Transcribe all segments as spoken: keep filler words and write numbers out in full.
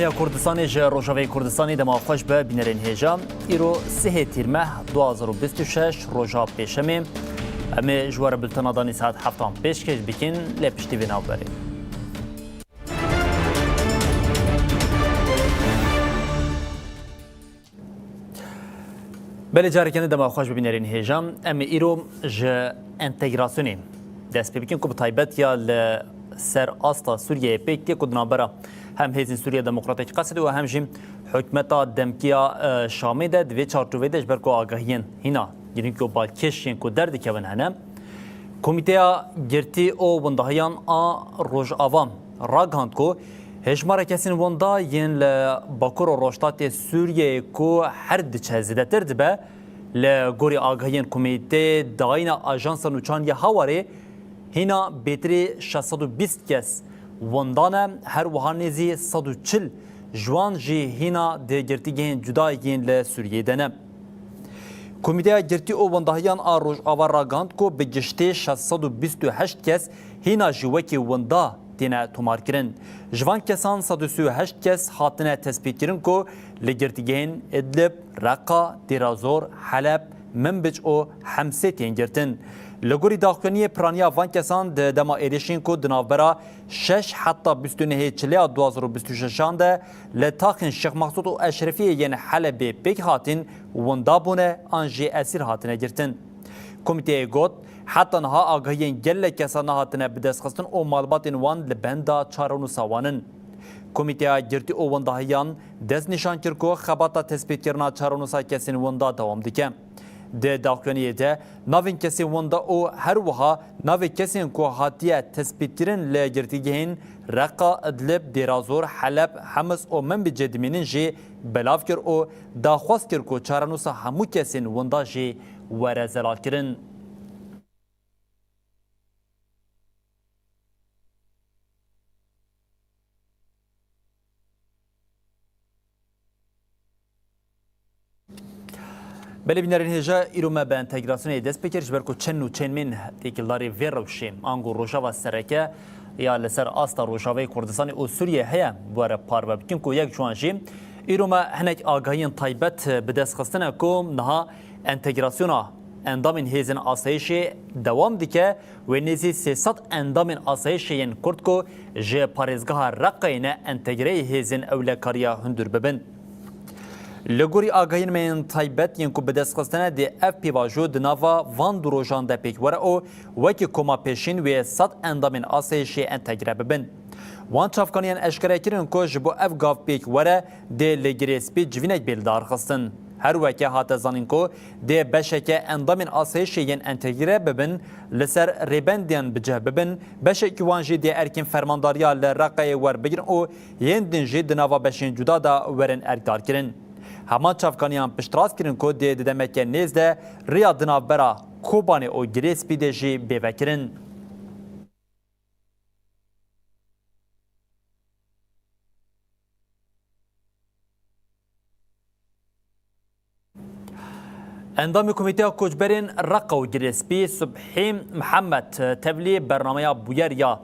Ya Kurdistanê ji Rojavayê Kurdistanê dema xweş be bînerên hêja. Îro sihê Tîrmeh du hazar û bîst û şeş, roja Pêşemê. Em ê ji we re bultena danî saet heftan pêşkêş bikin, lê piştî vê navberê. Belê careke din dema xweş bibînerên hêja. Em ê îro ji entegrasyonê dest pê bikin ku bi taybet ya li ser asta Sûriyeyê pêk tê ku di navbera hem Hêzên Sûriya Demokratîk Qesedê û hem jî hikûmeta demkî ya, e, Şamê de di vê çarçovê de ji ber ku agahiyên hîna girîng û balkêş yên ku derdikevin hene, Komîteya Girtî û Windahiyan a Rojava ragihand ku hêjmara kesên winda yên li Bakur û Rojhilatê Sûriyeyê ku her diçe zêdetir dibe, li gorî agahiyên Komîteyê Dayîna Ajansa Nûçan ya Hawarê hîna bêtirî şeş sed û bîst kes winda ne, her wiha nêzî sed û çil ji wan jî hîna di girtîgehên cuda yên li Sûriyeyê de ne. Komîteya Girtî û Windahiyan a Rojava ragihand ku bi giştî şeş sed û bîst û heşt kes hîna jî wekî winda têne tomarkirin. Ji van kesan sed û sî û heşt kes hatine tespîtkirin ku li girtîgehên Idlib, Reqa, Dêra Zor, Heleb, Minbic û Hemsê tên girtin. Li gorî daxuyaniyê piraniya van kesan di dema êrişên ku di navbera şeş heta bîst û nehê Çileya du hazar û bîst û şeşan de li taxên Şêx Mexsûd û Eşrefiyê yên Helebê pêk hatin, winda bûne an jî esîr hatine girtin. Komîteyê got, heta niha agahiyên gelek kesan nehatine bidestxistin û malbatên wan li benda çarenûsa wan in. Komîteya Girtî û Windahiyan dest nîşan kir ku xebata tespîtkirina çarenûsa kesên winda dewam dike. Di daxuyaniyê de navên kesên winda û her wiha navê kesên ku hatiye tespîtkirin li girtîgehên Reqa, Idlib, Dêra Zor, Heleb, Hemis û Minbicê dimînin jî belav kir û daxwaz kir ku çarenûsa hemû kesên winda jî were zelalkirin. Belê bînerên hêja, îro me bi entegrasyonê dest pê kir, ji ber ku çend nûçeyên me yên têkildarî vê rewşê, ango rojava sereke ya li ser asta Rojavayê Kurdistanê û Sûriyê heye, bi we re parve bikin ku yek ji wan jî îro me hinek agahiyên taybet bi dest xistine ku niha entegrasyona endamên hêzên asayişê dewam dike. Wê nêzî sê sed endamên asayişê yên Kurd ku ji parêzgeha Reqayê ne entegreyê hêzên ewlekariya hundir bibin. Li gorî agahiyên me yên taybet yên ku bi dest xistine dê ev pêvajo di nava van du rojan de pêk were û wekî koma pêşîn wê sed endamên asayişê entegre bibin. Wan çavkaniyan eşkere kirin ku ji bo ev gav pêk were dê li Girê Spî civînek bê lidarxistin. Her weke hate zanîn ku dê beşeke endamên asayişê yên entegre bibin, li ser rêbendiyan bi cih bibin, beşekî wan jî dê erkên fermandariya li Reqayê werbigirin û yên din jî di nava beşên cuda de werin erkdarkirin. Heman çavkaniyan piştrast kirin ku dê di demeke nêz de riya di navbera Kobanê û Girê Spî de jî bê vekirin. Endamê Komîteya Koçberên Reqa û Girê Spî Subhî Mihemed tevlî bernameya Bûyer ya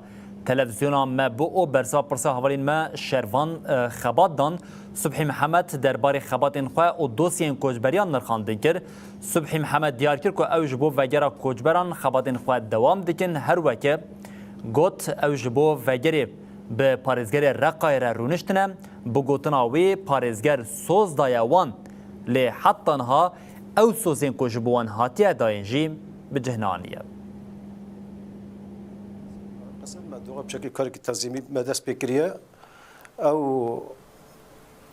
televîzyona me bû û bersiva pirsa hevalên me Şervan, e, Xebat dan. Subhî Mihemed derbarê xebatên xwe û dosyeyên koçberiyan nirxandin kir. Subhî Mihemed diyar kir ku ew ji bo vegera koçberan xebatên xwe dewam dikin, her weke got, ew ji bo vegerê bi parêzgerê Reqayê re rûniştine, bi gotina wî parêzger soz daye wan, lê heta niha ew sozên ku ji bo wan hatiye dayîn jî bi cih neaniye. Qesedê me doxa bi şeklê karekî tenzîmî me dest pê kiriye. Ew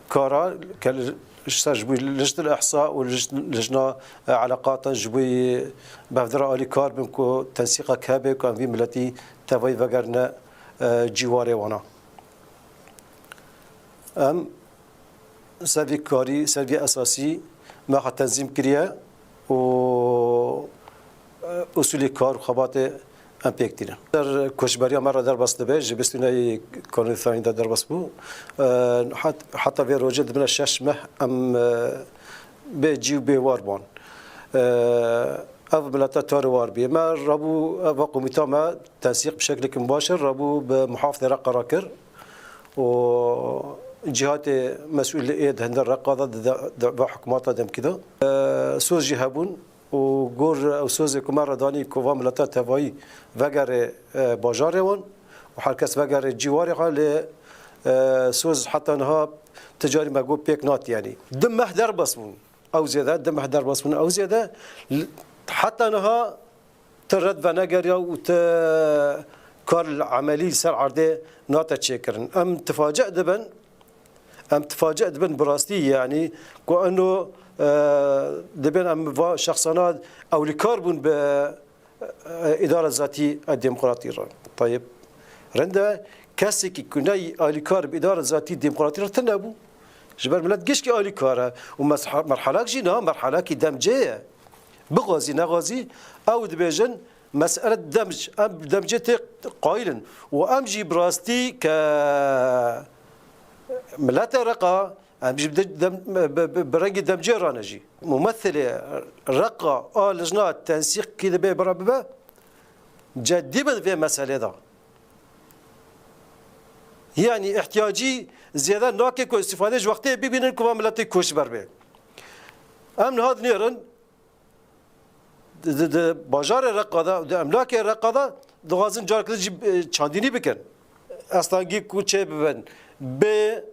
kara ke li, ji ser ji bo Lijnil Ihsa û Lijn-, Lijna, e, Eleqatan ji bo bevdira alî kar bin ku tensîqek hebe ku em vî miletî tevayî vegerine, e, cîwarê wana. Em ser vî karî, ser vî esasî me xwe tenzîm kiriye û, e, usulê kar û xebatê em pêk tînin. Ser koçberiya me re derbas dibe, ji bîst û nehê Kanûnê Ferhîngî de derbas bû. E, het-, heta vê rojê dimine şeş meh em, e, bê cî û bê war bûn. E, ev mileta tar û war bî. Me rabû, ev komîta me tensîq bi şeklekî mubaşir rabû bi muhafizê re qerar kir. û Cîhatê mesûlê ê di hundir Reqa de, di, di, di va hikûmeta demkî de, e, soz jî hebûn û gor ew sozê ku me re danî ku va mileta tevayî vegerê, e, bajarê wan û her kes vegerê cîwarê xwe lê, e, soz heta niha ti carî me got pêk nat, yanî. Du meh derbas bûn. Ew zêde, du meh derbas bûn, ew zêde. L-, heta niha ti red venegeriya û ti kar li emelî li ser erdê nate çêkirin. Em tiface dibin, em tiface dibin bi rastî, yanî ku eno, e, dibên em va şexsana ewlîkar bûn bi, e, îdara zatî a demokratî re. Tayeb, rinde kesekî ku neyî alîkar bi îdara zatî demokratî re tune bû. Ji ber milet gişkî alîkar e û mes-, merhelak jî niha merhelakî demcê ye. Bixwazî nexwazî, ew dibêjin, mesele demc, em demcê tê qayîl in. Û em jî bi rastî ke miletê Reqa, em jî bi de-, dem-, bi, bi, bi rengî demcê re ne jî. Mumesilê Reqa a lijna tensîqkî dibe bira bibe, cedî bin vê meselê de. Yanî ihtiyacî zêde nake ku îstîfade ji wextê bibînin ku va miletê koçber be. Em niha dinêrin, di, di, di bajarê Reqa de, di emlakê Reqa de dixwazin careke din jî, e, çandînî bikin. Estangî ku çê bibin, bê,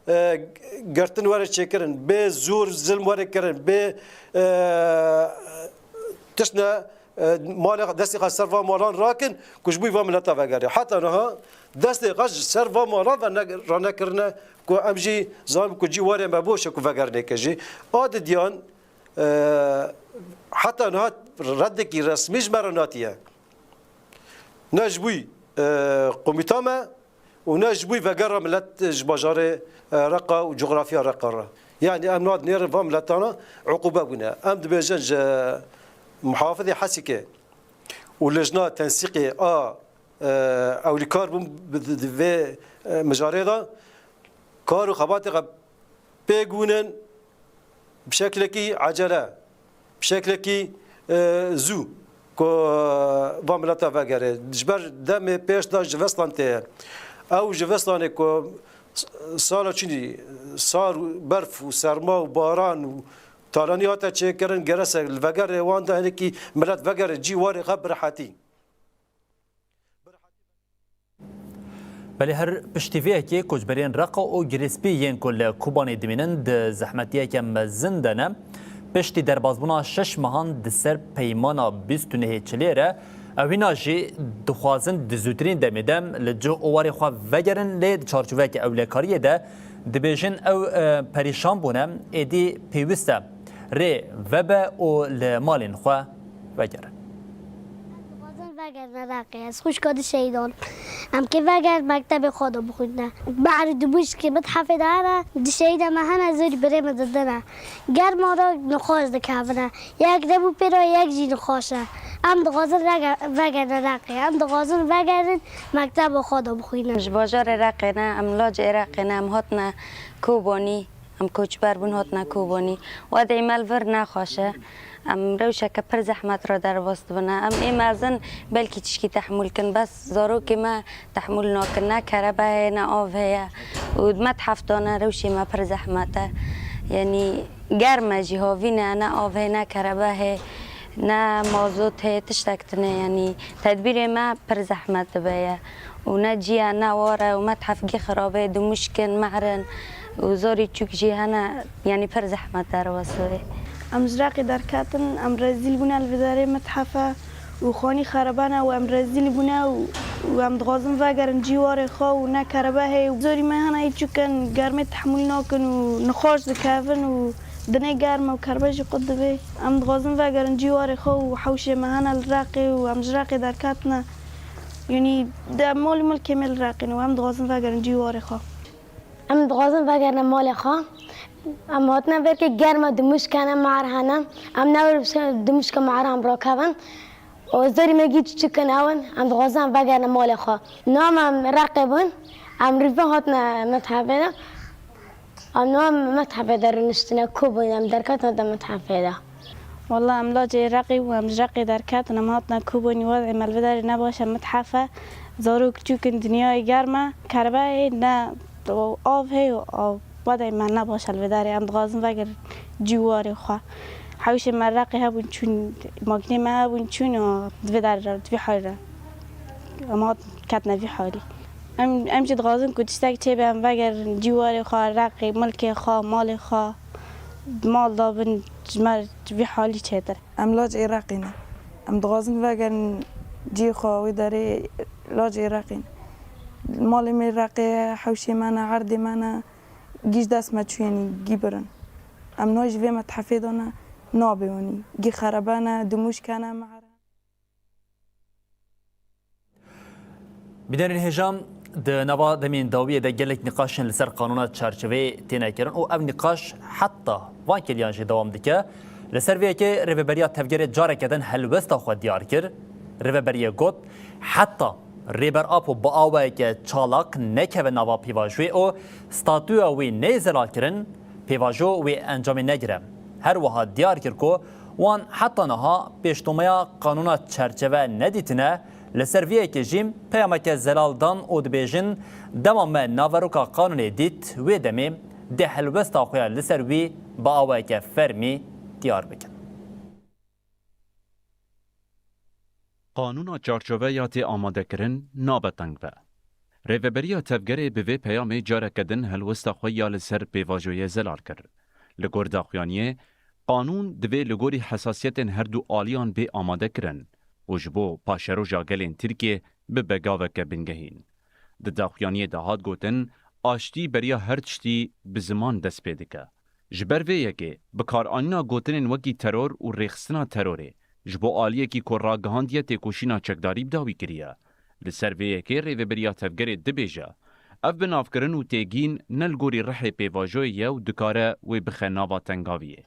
e, girtin were çêkirin, bê zor zilm were kirin, bê, e, tiştine, e, malê xwe, destê xwe ser van malan rakin ku ji bo van mileta vegerê. Heta niha destê xwe ji ser van malan ve ne-, ranekirine ku em jî zanim ku cî warê me boş e ku vegerine ke jî. A didiyan, e, heta niha reddekî resmî ji me re natiye. Ne ji bo, e, komîta me û ne ji bo vegera milet ji bajarê, e, Reqa û coxrafiya Reqa re. Yanî em nadinêrin van miletana uqûbe bûne. Em dibêjin ji muhafizê Hesikê û lijna tensîqê a, e, ewlîkar bûn bi, di, di vê, e, mijarê de kar û xebatê xwe pêk bûnin bi şeklekî ecele, bi şeklekî, e, zû ku, e, va mileta vegere. Ji ber demê pêş de ji vestan tê ye. Ew ji vestanê ku s-, sala çûnî sar û berf û serma û baran û talanî hate çêkirin, gerese li vegerê wan de hinekî milet vegere cî warê xwe bi rehetî. Belê her piştî vê yekê koçberên Reqa û Girêspî yên ku li Kobanê dimînin di zehmetiyeke mezin de ne. Piştî derbasbûna şeş mehan di ser peymana bîst û nehê Çilê re, ew hîna jî dixwazin di zûtirîn demê de li cih û warê xwe vegerin, lê di çarçoveyeke ewlekariyê de dibêjin ew, e, perîşan bûne, êdî pêwîst e rê vebe û li malên xwe vegerin. Dixwazin vegerine Reqê. Ez xwişka du şehîdan. Em kê vegerin mektebê xwe de bixwîne. Behrî dimûşkê mithefê de hene, du şehîda me hene, zûrî birê min didine. Germa re nixweş dikevine. Yek nebû pê re, yek jî nixweş e. Em dixwazin rege-, vegerine Reqê. Em dixwazin vegerin mekteba xwe de bixwînin. Ji bajarê Reqê ne, em lacê Reqê ne, em hatine Kobanî. Em koçber bûn, hatine Kobanî. Wedî me li vir nexweş e. Em rewşeke pir zehmet re derbas dibine. Em ê mezin belkî tişkî tehmûl kin, bes zarokê me tehmûl nakin. Ne kerebe heye, ne av heye. Û di methef de ne, rewşê me pir zehmet e. Yanî germ e jî, havîn e, ne av heye, ne kerebe heye, ne mazot heye, tiştek tune. Yanî tedbîrê me pir zehmet dibe ye. Û ne cî ye, ne war e, û methef gî xirab e, dimûşk in, mehr in û zarî çûk jî hene, yanî pir zehmet derbas dibe. Em ji Reqê derketin, em rezîl bûne li vê derê mithef e û xanî xerebe ne û em rezîl bûne û, û em dixwazin vegerin cîwarê xwe û ne kerebe heye û zorî me hene, yê çûk in, germê tehmûl nakin û nixweş dikevin û dinê germ e û kerebe jî qut dibe. Em dixwazin vegerin cîwarê xwe û hewşê me hene li Reqê û em ji Reqê derketine. Yanî de mal û milkê me li Reqê ne û em dixwazin vegerin cîwarê xwe. Em dixwazin vegerine malê xwe. Em hatine vêrkê germa dimûşk hene, mehr hene. Em newêr dimûşka mehran birakevin. Û zerî me gî çiçik in ew in. Em dixwazin em vegerine malê xwe. Niha em Reqê bûn. Em rîvin hatine methefê de. Em niha methefê de rûniştine, ku bûn em derketin de methefê de. Walla em lacê Reqî bû, em ji Reqê derketin, em hatine Kobanî, wed'ê me li vê derê ne baş e, mithef e. Zarok çûk in, dinyayê germ e, kerbe ye, ne Û av heye û av wedê me ne baş e li vê derê. Em dixwazin vegerin cî warê xwe. Hewşê me Reqê hebûn çûn, makînê me hebûn çûn û di vê derê re, di vî halî re. Em hatin ketine vî halî. Em, em jî dixwazin ku tiştek çêbe, em vegerin cî warê xwe, Reqê, milkê xwe, malê xwe, mal dabin ji me, ji vî halî çêtir. Em lacê Reqê ne. Em dixwazin vegerin cî xwe, wê derê lacê Reqê ne. Malê me Reqê ye, hewşê me ne, erdê me ne. Gî ji dest me çûyenî, gî birin. Em nayê ji vê methefê de ne, nabê wanî. Gî xerebe ne, dimûşke ne, mehre. Bînerên hêja, di nava demên dawiyê de gelek nîqaşên li ser qanûna çarçoveyê têne kirin û ev nîqaş heta van kêliyan jî dewam dike. Li ser vê yekê Rêveberiya Tevgerê careke din helwesta xwe diyar kir. Rêveberiyê got, heta Rêber Apo bi awayeke çalak nekeve nava pêvajoyê û statûya wî neyê zelalkirin, pêvajo wê encamê negire. Her wiha diyar kir ku wan heta niha pêşnomeya qanûna çerçeve nedîtine, li ser vê yekê jî peyameke zelal dan û dibêjin, dema me naveroka qanûnê dît, wê demê dê helwesta xwe ya li ser wî bi awayeke fermî diyar bikin. Qanûna çarçove ya tê amadekirin nabe teng ve. Rêveberiya Tevgerê bi vê peyamê careke din helwesta xwe ya li ser pêvajoyê zelal kir. Li gor daxuyaniyê, qanûn divê li gorî hesasiyetên her du aliyan bê amade kirin û ji bo paşeroja gelên Tirkiyê bibe gaveke bingehîn. Di daxuyaniyê de hat gotin, aştî beriya her tiştî bi ziman dest pê dike. Ji ber vê yekê, bikaranîna gotinên wekî teror û rêxistina terorê ji bo aliyekî ku ragihandiye têkoşîna çekdarî bi dawî kiriye. Li ser vê yekê Rêveberiya Tevgerê dibêje, ev binavkirin û têgîn ne li gorî rihê pêvajoyê ye û dikare wê bixe nava tengaviyê.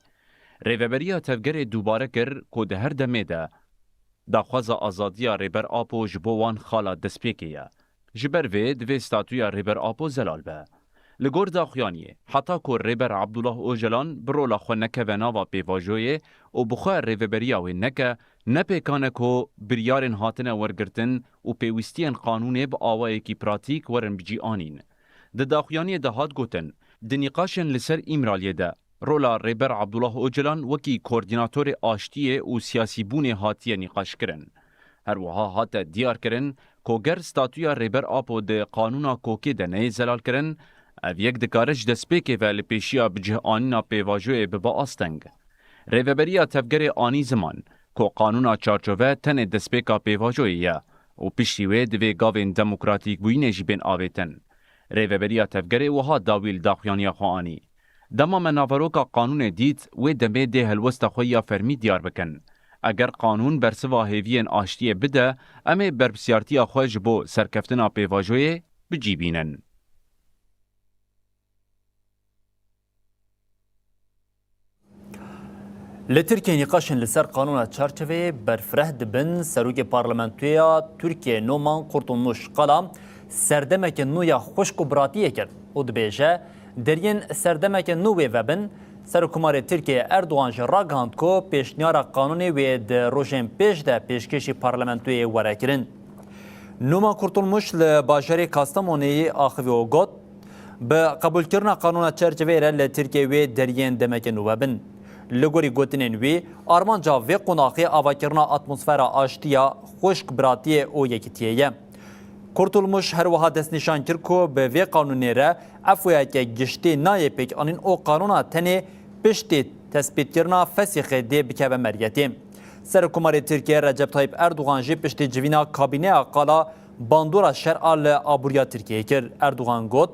Rêveberiya Tevgerê dubare kir ku di her demê de daxwaza azadiya Rêber Apo ji bo wan xala destpêkê ye. Ji ber vê divê statûya Rêber Apo zelal be. Li gor daxuyaniyê, heta ku Rêber Abdullah Ocalan bi rola xwe nekeve nava pêvajoyê û bi xwe rêveberiya wê neke, ne pêkan e ku biryarên hatine wergirtin û pêwîstiyên qanûnê bi awayekî pratîk werin bi cî anîn. Di daxuyaniyê de hat gotin, di nîqaşên li ser Îmraliyê de rola Rêber Abdullah Ocalan wekî koordînatorê aştiyê û siyasîbûnê hatiye nîqaşkirin. Her wiha hate diyarkirin ku ger statûya Rêber Apo di qanûna kokê de neyê zelalkirin, ev yek dikare ji destpêkê ve li pêşiya bicihanîna pêvajoyê bibe asteng. Rêveberiya Tevgerê anî ziman ku qanûna çarçove tenê destpêka pêvajoyê ye û piştî wê divê gavên demokratîkbûyînê jî bên avêtin. Rêveberiya Tevgerê wiha dawî li daxuyaniya xwe anî. Dema me naveroka qanûnê dît, wê demê dê helwesta xwe ya fermî diyar bikin. Eger qanûn bersiva hêviyên aştiyê bide, em ê berpirsiyartiya xwe ji bo serkeftina pêvajoyê bi cî bînin. Li Tirkiyê nîqaşên li ser qanûna çarçoveyê berfireh dibin. Serokê Parlamentoya Tirkiyê Numan Kurtulmuş qala serdemeke nû ya xwişk û biratiyê kir û dibêje, deriyên serdemeke nû wê vebin. Serokkomarê Tirkiyê Erdogan jî ragihand ku pêşniyara qanûnê wê di rojên pêş de pêşkêşî parlamentoyê were kirin. Numan Kurtulmuş li bajarê Kastamoniyê axivî û got, bi qebûlkirina qanûna çerçeveyê re li Tirkiyeyê wê deriyên demeke nû vebin. Li gorî gotinên wî, armanca vê qonaxê avakirina atmosfera aştiya, xwişk, biratiyê û yekîtiyê ye. Kurtulmuş her wiha destnîşan kir ku bi vê qanûnê re efûyeke giştî nayê pêkanîn û qanûna tenê piştî tespîtkirina fesîxê dê bikeve meriyetê. Serokkomarê Tirkiyê Recep Tayyip Erdogan jî piştî civîna kabîneya qala bandora şer a li aboriya Tirkiyeyê kir. Erdogan got,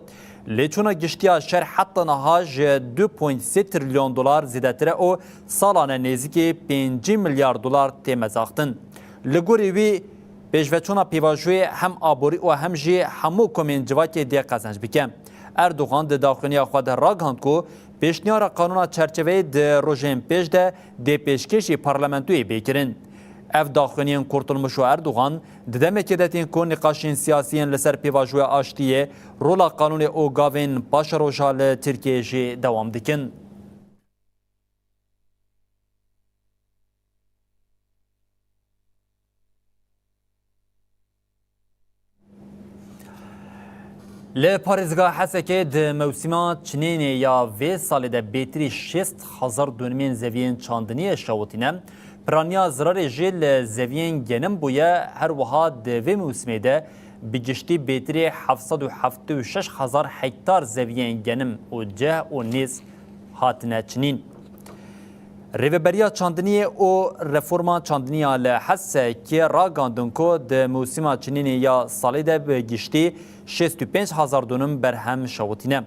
lêçûna giştî ya şer heta niha ji du point sê trilyon dolar zêdetir e û salane nêzîkî pêncî milyar dolar tê mezaxtin. Li gorî wî, pêşveçûna pêvajoyê hem aborî û hem jî hemû komên civakê dê qezenc bike. Erdogan di daxuyaniya xwe de ragihand ku pêşniyara qanûna çerçeveyê di rojên pêş de dê pêşkêşî parlamentoyê bê kirin. Ev daxuyaniyên Kurtulmuş û Erdogan di demekê de tên ku nîqaşên siyasî yên li ser pêvajoya aştiyê, rola qanûnê û gavên paşeroja li Tirkiyeyê jî dewam dikin. Li parêzgeha Hesekê di mewsîma çinênê ya vê salê de bêtirî şêst hezar dûnimên zeviyên çandiniyê şewitîne. Piraniya zirarê jî li zeviyên genim bûye, her wiha di vê mewsîmê de bi giştî bêtirî heft sed û heftê û şeş hezar hektar zeviyên genim û ceh û nêz hatine çinîn. Rêveberiya Çandiniyê û Reforma Çandiniya li Hesekê ragandin ku di mewsîma çinînê ya salê de bi giştî şêst û pênc hezar dûnim berhem şewitîne.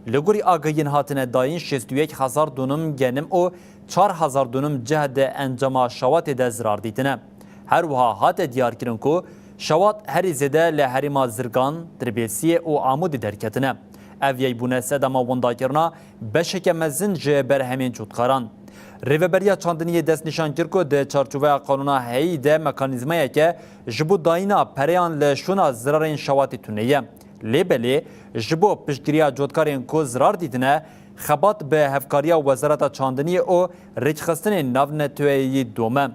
Li gorî agahiyên hatine dayîn, şêst û yek hezar dûnim genim û çar hezar dûnim ceh di encama şewatê de zirar dîtine. Her wiha hate diyarkirin ku şewat herî zêde li herêma Zirgan, Dirbêsiyê û Amûdê derketine. Ev yek bûne sedema windakirina beşeke mezin ji berhemên cotkaran. Rêveberiya Çandiniyê destnîşan kir ku di çarçoveya qanûna heyî de mekanîzmayeke ji bo dayîna pereyan li şûna zirarên şewatê tune ye. Lê belê ji bo piştgiriya cotkarên ku zirar dîtine, xebat bi hevkariya Wezareta Çandiniyê û Rêkxistinên Navneteweyî dom e.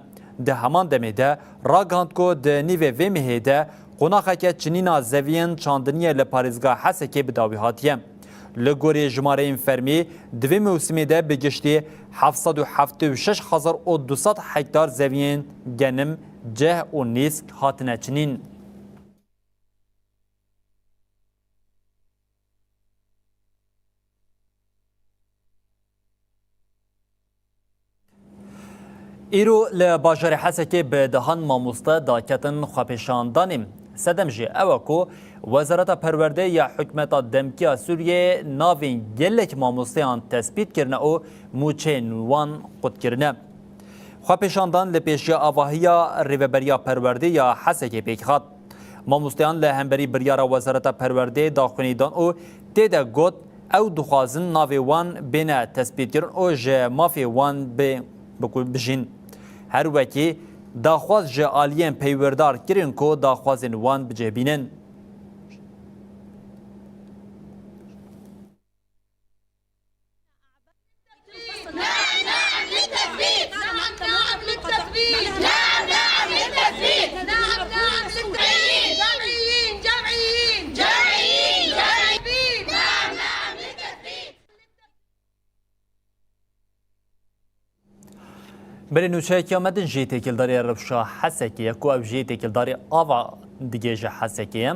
Di heman demê de ragihand ku di nîvê vê mehê de qonaxeke çinîna zeviyên çandiniyê li parêzgeha Hesekê bi dawî hatiye. Li gorî jimareyên fermî, di vê mewsîmê de bi giştî heft sed û heftê û şeş hezar û du sed hektar zeviyên genim, ceh û nîsk hatine çinîn. Îro li bajarê Hesekê bi dehan mamoste daketin xwepêşandanê. Sedem jî ew e ku Wezareta Perwerdeyê ya Hikûmeta Demkî ya Sûriyeyê navên gelek mamosteyan tespît kirine û mûçeyên wan qut kirine. Xwepêşandan li pêşiya avahiya Rêveberiya Perwerdê ya Hesekê pêk hat. Mamosteyan li hemberî biryara Wezareta Perwerdê daxuyanî dan û tê de got, ew dixwazin navê wan bêne tespîtkirin û ji mafê wan bê biku-, bijîn. Her wekî daxwaz ji aliyên peywerdar kirin ku daxwazên wan bicih bînin. نعم، نعم للتثبيت. نعم، نعم للتثبيت. نعم، نعم للتثبيت. نعم، نعم للتثبيت. جمعيين، جمعيين، جمعيين، جمعيين. نعم، نعم للتثبيت. Berê nûçeyeke me din jî têkildarê rewşa Hesekê ye ku ew jî têkildarê ava digihêje Hesekê ye.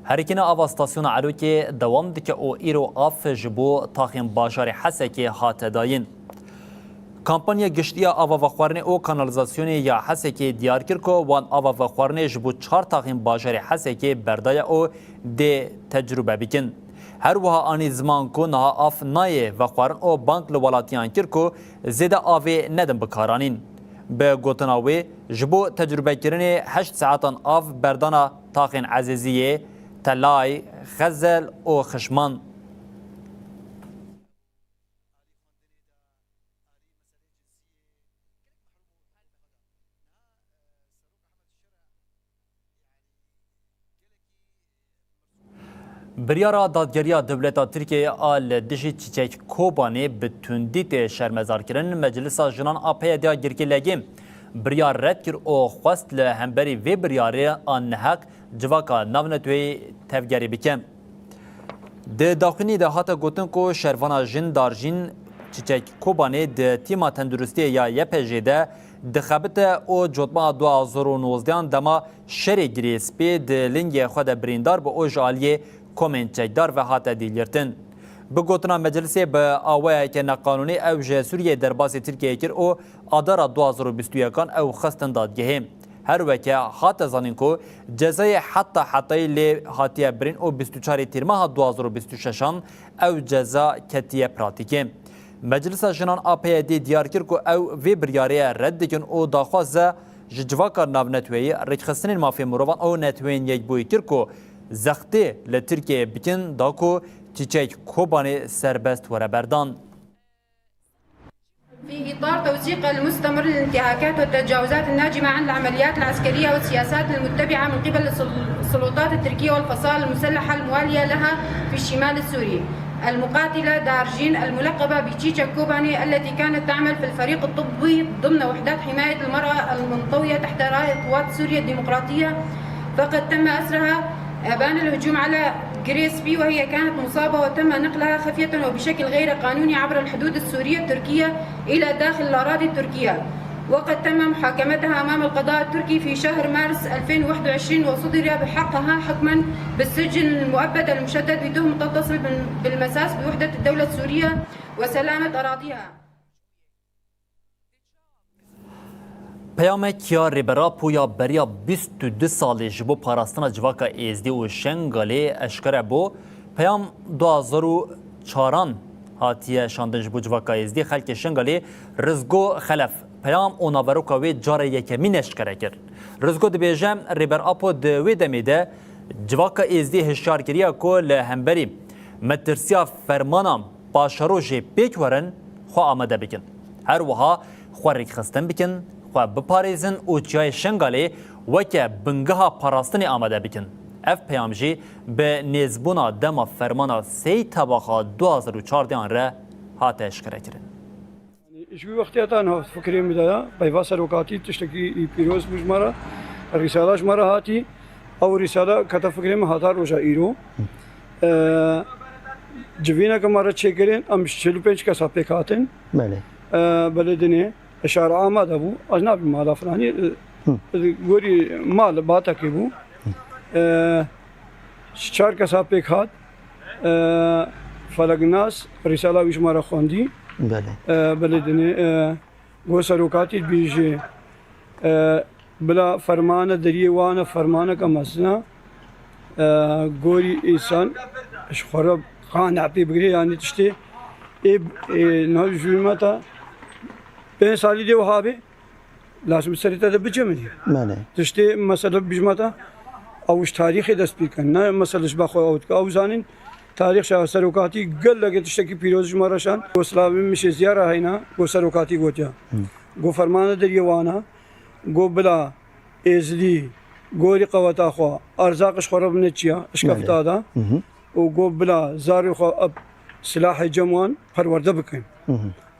Herikîna ava stasyona Erokê dewam dike û îro av ji bo taxên bajarê Hesekê hate dayîn. Kampanya Giştî ya Ava Vexwarinê û Kanalizasyonê ya Hesekê diyar kir ku wan ava vexwarinê ji bo çar taxên bajarê Hesekê berdaye û dê tecrûbe bikin. Her wiha anî ziman ku niha av nayê vexwarin û bang li welatiyan kir ku zêde avê nedin bikaranîn. Bi gotina wê, ji bo tecrûbekirinê heşt saetan av berdana taxên Ezêziyê, Telay, Xezel û Xişman. Biryara dadgeriya dewleta Tirkiyeyê a li dijî Çiçek Kobanê bi tundî tê şermezarkirin. Meclisa Jinan a P Y D'ya Girkî Legê biryar red kir û xwest li hemberî vê biryarê a neheq civaka navneteweyî tevgerê bike. Di daxuyanî de hate gotin ku şervana jin Darjîn Çiçek Kobanê di tîma tenduristiyê ya Y P J'ê de dixebite û cotmeha du hazar û nozdehan dema şerê Girê Spî di lingê xwe de birîndar bû û ji aliyê komên çekdar ve hate dîlgirtin. Bi gotina Meclisê, bi awayeke neqanûnî ew ji Sûriyeyê derbasî Tirkiyeyê kir û Adara du hazar û bîst û yekan ew xistin dadgehê. Her weke hate zanîn ku cezayê heta hetayî lê hatiye birîn û bîst û çarê Tîrmeha du hazar û bîst û şeşan ew ceza ketiye pratîkê. Meclisa Jinan A P Y D diyar kir ku ew vê biryarê red dikin û daxwaze ji civaka navneteweyî, rêkxistinên mafê mirovan û Neteweyên Yekbûyî kir ku zextê li Tirkiyeyê bikin da ku Çîçek Kobanê serbest were berdan. في إطار توثيقها المستمر للانتهاكات والتجاوزات الناجمة عن العمليات العسكرية والسياسات المتبعة من قبل السل-، السلطات التركية والفصائل المسلحة الموالية لها في الشمال السوري، المقاتلة دارجين الملقبة بتشيتشا كوباني، التي كانت تعمل في الفريق الطبي ضمن وحدات حماية المرأة المنطوية تحت راية قوات سوريا الديمقراطية، فقد تم أسرها أبان الهجوم على كريسبي، وهي كانت مصابة وتم نقلها خفية وبشكل غير قانوني عبر الحدود السورية التركية إلى داخل الأراضي التركية، وقد تم محاكمتها أمام القضاء التركي في شهر مارس ألفين وواحد وعشرين، وصدر بحقها حكما بالسجن المؤبد المشدد بتهمة تتصل بال-، بالمساس بوحدة الدولة السورية وسلامة أراضيها. Peyamek ya Rêber Apo ya beriya bîst û du salê ji bo parastina civaka Êzdî û Şengalê eşkere bû. Peyam du hazar û çaran hatiye şandin ji bo civaka Êzdî. Xelkê Şengalê Rizgo Xelef peyam û naveroka wê cara yekemîn eşkere kir. Rizgo dibêje, Rêber Apo di wê demê de civaka Êzdî hişyar kiriye ku li hemberî metirsiya fermana paşerojê pêk werin, xwe amade bikin. Her wiha xwe rêkxistin bikin, xwe biparêzin û çiyayê Şengalê weke bingeha parastinê amade bikin. Ev peyam jî bi nêzbûna dema fermana sê Tebaxa du hazar û çardeh re hate eşkerekirin. Ji wî wextê heta niha fikrê min de ya, peyva serokatî tiştekî pîroz bû ji me re. Rîsala ji me re hatî. Ew rîsala kete fikrê min heta roja îro. Ee, civîneke me re çêkirin, em ji çil û pênc kesa pêk hatin. Belê. Ee, belê dinê, şar amade bû. Ez nabî mala filanî, e, Hı. gorî mal batekê bû. Ee, ji çar kesa pêk hat. Ee, Feleknas, rîsala wî ji me re xwendî. Belê. Ee, belê dinê, ee, Go serokatî dibêje, e, bila fermane deriyê wan e, fermaneke mezin e. E, gorî însan ji xwe re qane pê bigire, yanî tiştê ê, ê, niha ji me te pênc salî dê wiha be, lazim serê te de bicemidî. Belê. Tiştê mesela bijme te, ew ji tarîxê dest pê dikin. Ne mesela ji ba xwe ew dike. Ew zanîn tarîx şa serokatî gelekê tiştekî pîroz ji me re şand. Go silavê min şêziya re heyna, go serokatî gotiya. Go fermane deriyê wana, go bila Êzidî gorî qeweta xwe, erzaq ji xwe re bine çiya, şkefta da. Û go bila zarê xwe eb silahê cem wan perwerde bikin.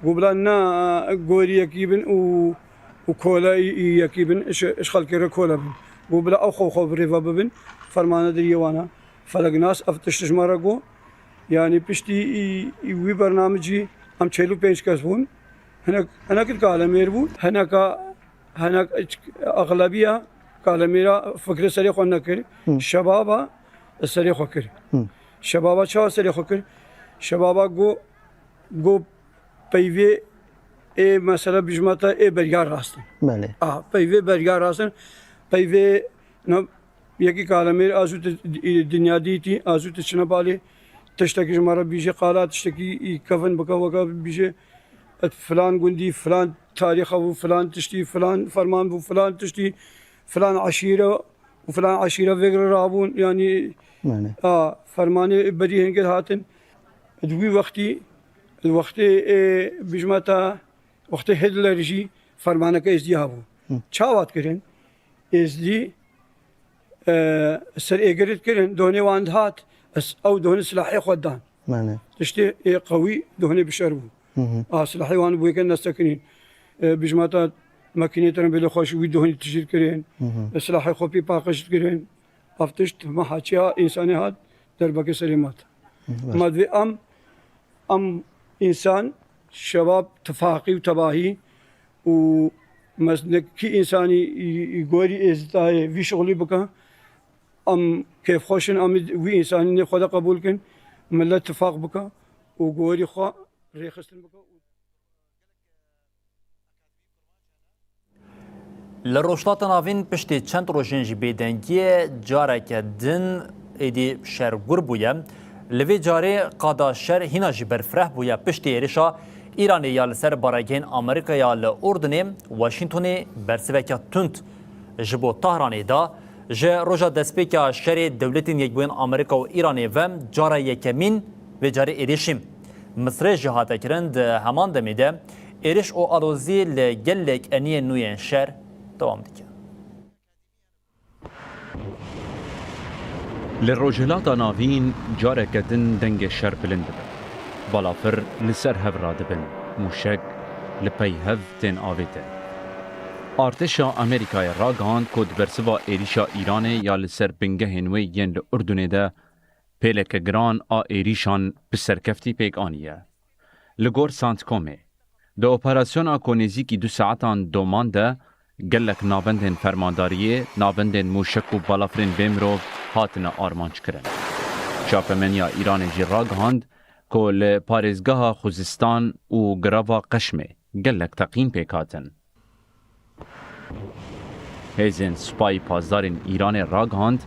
Go bila ne gorî yekî bin û, û koleyî yekî bin, ji, ji xelkê re kole bin. Go bila ew xwe xwe bi rêve bibin, fermane deriyê wana. Feleknas ev tişt ji me re got. Yanî piştî î, î wî bernamecî em çel û pênc kes bûn. Hinek, hinek kalemêr bûn. Hineka, hinek exlebiya kalemêra fikre serê xwe nekir. Hı. Şebaba serê xwe kir. Hı. Şebaba çawa serê xwe kir? Şebaba got, got peyvê ê mesela bijmata ê berya rastin. Belê. Ah, peyvê berya rastin. Peyvê na Yekî kalemêr azû tu dinya dîtî, azû tu çine balê, tiştekî ji me re bîje, qala tiştekî î kevin bike weke bîje, et filan gundî, filan tarîxa bû, filan tiştî, filan ferman bû, filan tiştî, filan eşîre û filan eşîre vêgre rabûn, yanî, Yanî. a, fermanê berî hingir hatin. Di wî wextî, di wextê, e, bijmeta, wextê Hitler jî fermaneke êzdî hebû. Hı. Çawa dikirin? Êzdî, e, ser êgirî dikirin, donê wan dihat, ez ew donê silahê xwe dan. Mane. Tiştê ê qewî donê bi şer bû. Hı hı. A, silahê wan bû yeke nestekinîn. E, bijmata makînê trembêlê xwe ji wî donê tijî dikirin. Hı hı. E, silahê xwe pê paqij dikirin. Ev tişt mehaçiya însanê hat derbeke serê mat. Hı, baş. Ma divê em, em însan, şebab, tifaqî û tebahî û mesnekî însanî î, î gorî êzidayê vî şixulî bike, em kêfxweş in, em wî însanî nêv xwe de qebûl kin, milet tifaq bike û gorî xwe rêxistin bike. Li Rojhilata Navîn piştî çend rojên ji bêdengiyê careke din êdî şer gur bûye. Li vê carê qada şer hîna jî berfireh bûye piştî êrişa Îranê ya li ser baregehên Amerîkaya li Urdunê, Washingtonê bersiveke tund ji bo Tahranê da. Ji roja destpêka şerê Dewletên Yekbûyên Amerîka û Îranê ve cara yekemîn vê carê êrişî Misrê jî hate kirin. Di heman demê de êriş û alozî li gelek eniyên nû yên şer dewam dike. Li Rojhilata Navîn careke din dengê şer bilind dibe. Balafir li ser hev radibin, mûşek li pey hev tên avêtin. Artêşa Amerîkayê ragihand ku di bersiva êrîşa Îranê ya li ser bingehên wê yên li Urdunê de pêleke giran a êrîşan bi serkeftî pêk aniye. Li gor Centcomê, di operasyona ku nêzîkî du saetan doman de gelek navendên fermandariyê, navendên mûşek û balafirên bêmirov hatine armanc kirin. Çapemeniya Îranê jî ragihand ku li parêzgeha Xuzistan û girava Qeşmê gelek teqîn pêk hatin. Hêzên Supayî Pasdarên Îranê ragihand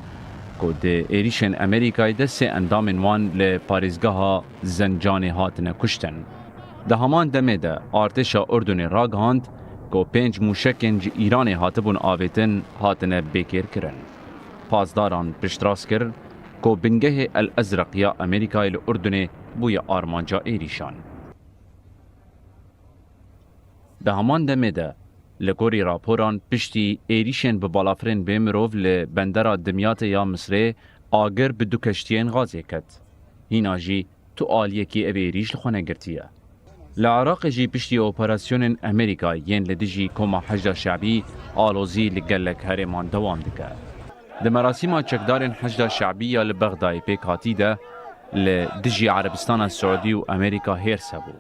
ku di êrîşên Amerîkayê de sê endamên wan li parêzgeha Zencanê hatine kuştin. Di heman demê de artêşa Urdunê ragihand ku pênc mûşekên ji Îranê hatibûn avêtin hatine bêkêrkirin. Pasdaran piştrast kir ku bingehê El Ezreq ya Amerîkayê li Urdunê bûye armanca êrîşan. Di heman demê de, li gorî raporan, piştî êrîşên bi balafirên bêmirov li bendera Dimyatê ya Misrê, agir bi du keştiyên gazê ket. Hîna jî tu aliyekî ev êrîş li xwe negirtiye. Li Iraqê jî piştî operasyonên Amerîka yên li dijî Koma Heşda Şe'bî, alozî li gelek herêman dewam dike. Di merasîma çekdarên Heşda Şe'bî ya li Bexdayê pêk hatî de, li dijî Erebistana Siûdî û Amerîka hêrs hebû.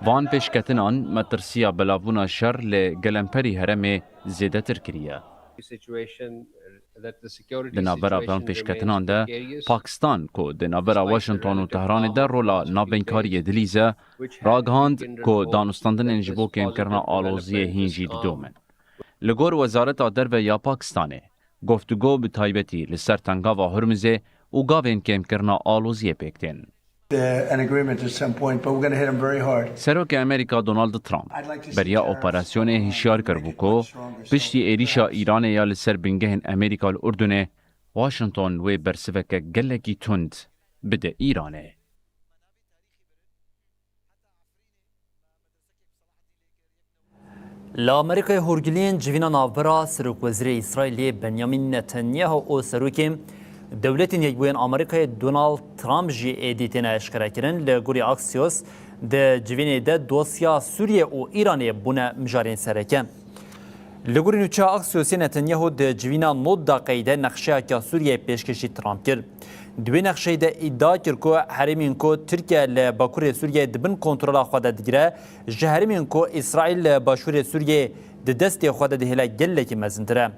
Van pêşketinan metirsiya belavbûna şer li gelemperî herêmê zêdetir kiriye. Di navbera van pêşketinan de, Pakistan, ku di navbera Washington û Tehranê de rola navbeynkariye dilîze, ragihand ku danûstandinên ji bo kêmkirina aloziyê hîn jî didomin. Li gor Wezareta Derve ya Pakistanê, guftûgo bi taybetî li ser Tengava Hurmizê û gavên kêmkirina aloziyê pêk tên. uh, an agreement at some point, but we're going to hit them very hard. Serokê Amerîka Donald Trump beriya operasyonê hişyar kiribû ku piştî êrîşa Îranê ya li ser bingehên Amerîka li Urdunê, Washington wê bersiveke gelekî tund bide Îranê. Li Amerîkayê hûrgiliyên civîna navbera Serokwezîrê Îsraîlê Benyamin Netanyahu û Serokê Dewletên Yekbûyên Amerîkayê Donald Trump jî êdî têne eşkerekirin. Li gorî Axios, di civînê de dosya Sûriye û Îranê bûne mijarên sereke. Li gorî nûçeya Axiosê, Netanyahu di civîna nod daqeyî de nexşeyeke Sûriyeyê pêşkêşî Trump kir. Di wê nexşeyê de îdia kir ku herêmên ku Tirkiye li bakurê Sûriyeyê di bin kontrola xwe de digire, ji herêmên ku Îsraîl li başûrê Sûriyeyê di destê xwe de dihêle gelekî mezintir e.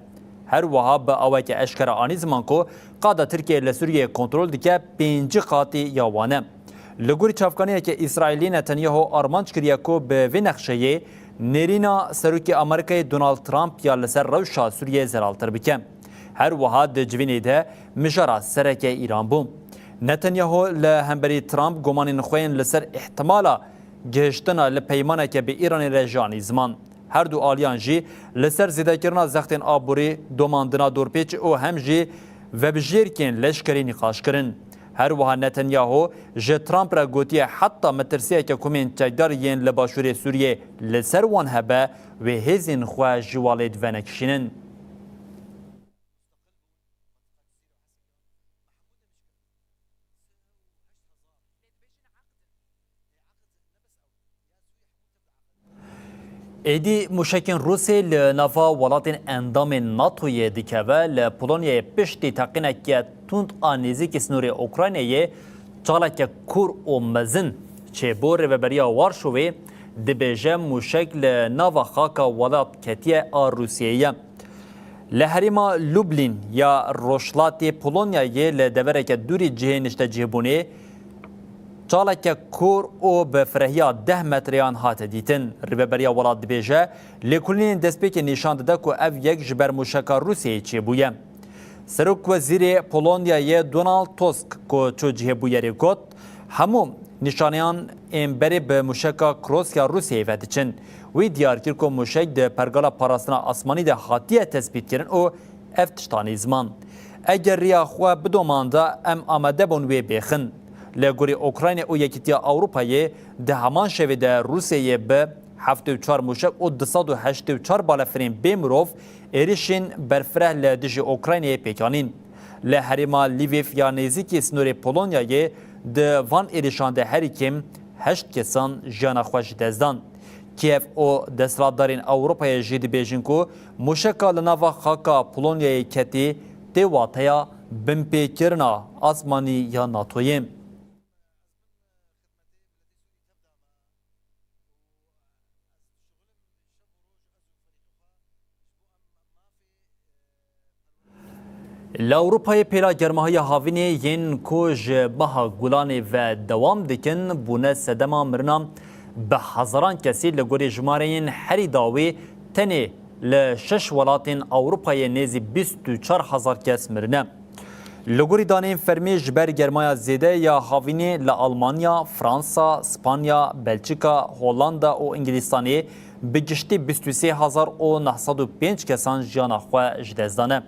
Her wiha bi aweke eşkere anî ziman ku qada Tirkiye li Sûriyeyê kontrol dike pêncî qatî ya wan e. Li gorî çavkaniyeke Îsraîlî, Netanyahu armanc kiriye ku bi vê nexşeyê nêrîna Serokê Amerîkayê Donald Trump ya li ser rewşa Sûriyeyê zelaltir bike. Her wiha di civînê de mijara sereke Îran bû. Netanyahu li hemberî Trump gumanên xwe yên li ser îhtimala gihiştina li peymaneke bi Îranê re jî anî ziman. Her du aliyan jî li ser zêdekirina zextên aborî, domandina dorpêç û hem jî vebijêrkên leşkerî nîqaş kirin. Her wiha Netanyahu ji Trump re gotiye heta metirsiyeke komên çekdar yên li başûrê Sûriyê li ser wan hebe, wê hêzên xwe ji walêt venekişînin. Êdî mûşekên Rûsê li nava welatên endamên NATOyê dikeve, li Polonyayê piştî teqîneke tund a nêzîkî sînorê Ukraynayê çaleke kûr û mezin çêbû. Rêveberiya Warşawê dibêje mûşek li nava xaka welat ketiye a Rûsiyeyê ye. Li herêma Lublin ya rojhilatê Polonyayê li devereke dûrî cihê niştecihbûnê çaleke kûr û bi firehiya deh metreyan hate dîtin. Rêveberiya welat dibêje, lêkolînên destpêkê nîşan dide ku ev yek ji ber mûşeka Rûsyayê çêbûye. Serokwezîrê Polonyayê Donald Tusk ku çû cihê bûyerê got, hemû nîşaneyan ên berê bi mûşeka Cross ya Rûsyayê ve diçin. Wî diyar kir ku mûşek di pergala parastina asmanî de hatiye tespîtkirin û ev tişt anî ziman. Eger riya xwe bidomanda, em amade bûn wê bêxin. Li gorî Ukrayna û Yekîtiya Ewropayê di heman şevê de Rûsyayê bi heftê û çar mûşek û du sed û heştê û çar balefirên bê mirov êrişên berfireh li dijî Ukraynayê pêk anîn. Li herêma Lviv ya nêzîkî sînorê Polonyayê di van êrişan de herî kêm heşt kesan jiyana xwe ji dest dan. Kiev û desthilatdarên Ewropayê jî dibêjin ku mûşeka li nava xaka Polonyayê ketî tê wateya binpêkirina asmanî ya NATOyê. Li Ewropayê pêla germahiya havînê yên ku ji meha Gulanê ve dewam dikin, bûne sedema mirina bi hezaran kesî. Li gorî jimareyên herî dawî, tenê li şeş welatên Ewropayê nêzî bîst û çar hezar kes mirine. Li gorî daneyên fermî, ji ber germaya zêde ya havînê li Almanya, Fransa, Spanya, Belçika, Hollanda û Îngilîstanê bi giştî bîst û sê hezar û neh sed û pênc kesan jiyana xwe ji dest dane.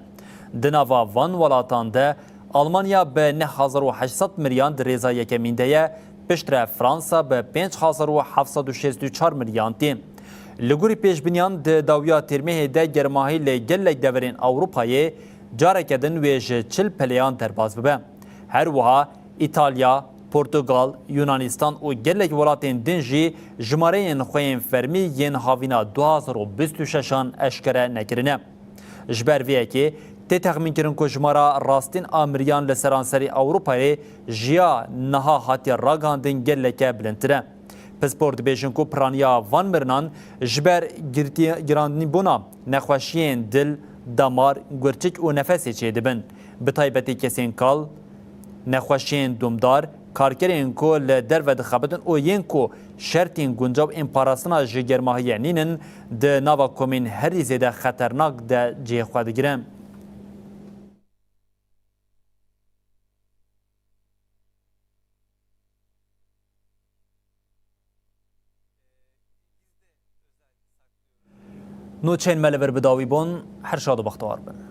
Di nava van welatan de Almanya bi neh hezar û heşt sed miriyan di rêza yekemîn de ye, piştre Fransa bi pênc hezar û heft sed û şêst û çar miriyan tê. Li gorî pêşbîniyan, di dawiya têrmehê de germahî li gelek deverên Ewropayê careke din wê ji çil peleyan derbas bibe. Her wiha Îtalya, Portugal, Yunanistan û gelek welatên din jî jimareyên xwe yên fermî yên havîna du hezar û bîst û şeş an eşkere nekirine. Ji ber vê yekê tê texmînkirin ku jimara rastîn a miriyan li seranserî Ewropayê ji ya niha hatiye ragihandin geleke bilindtir e. Pispor dibêjin ku piraniya van mirinan ji ber girtî-, girandîbûna nexweşiyên dil, damar, gurçik û nefesê çêdibin. Bi taybetî kesên kal, nexweşiyên domdar, karkerên ku li derve dixebitin û yên ku şertên guncaw ên parastina ji germahiyê nînin, di nava komên herî zêde xeternak de cihê xwe digirin. Nûçeyên me li vir bi dawî bûn, her şad û bextewar bin.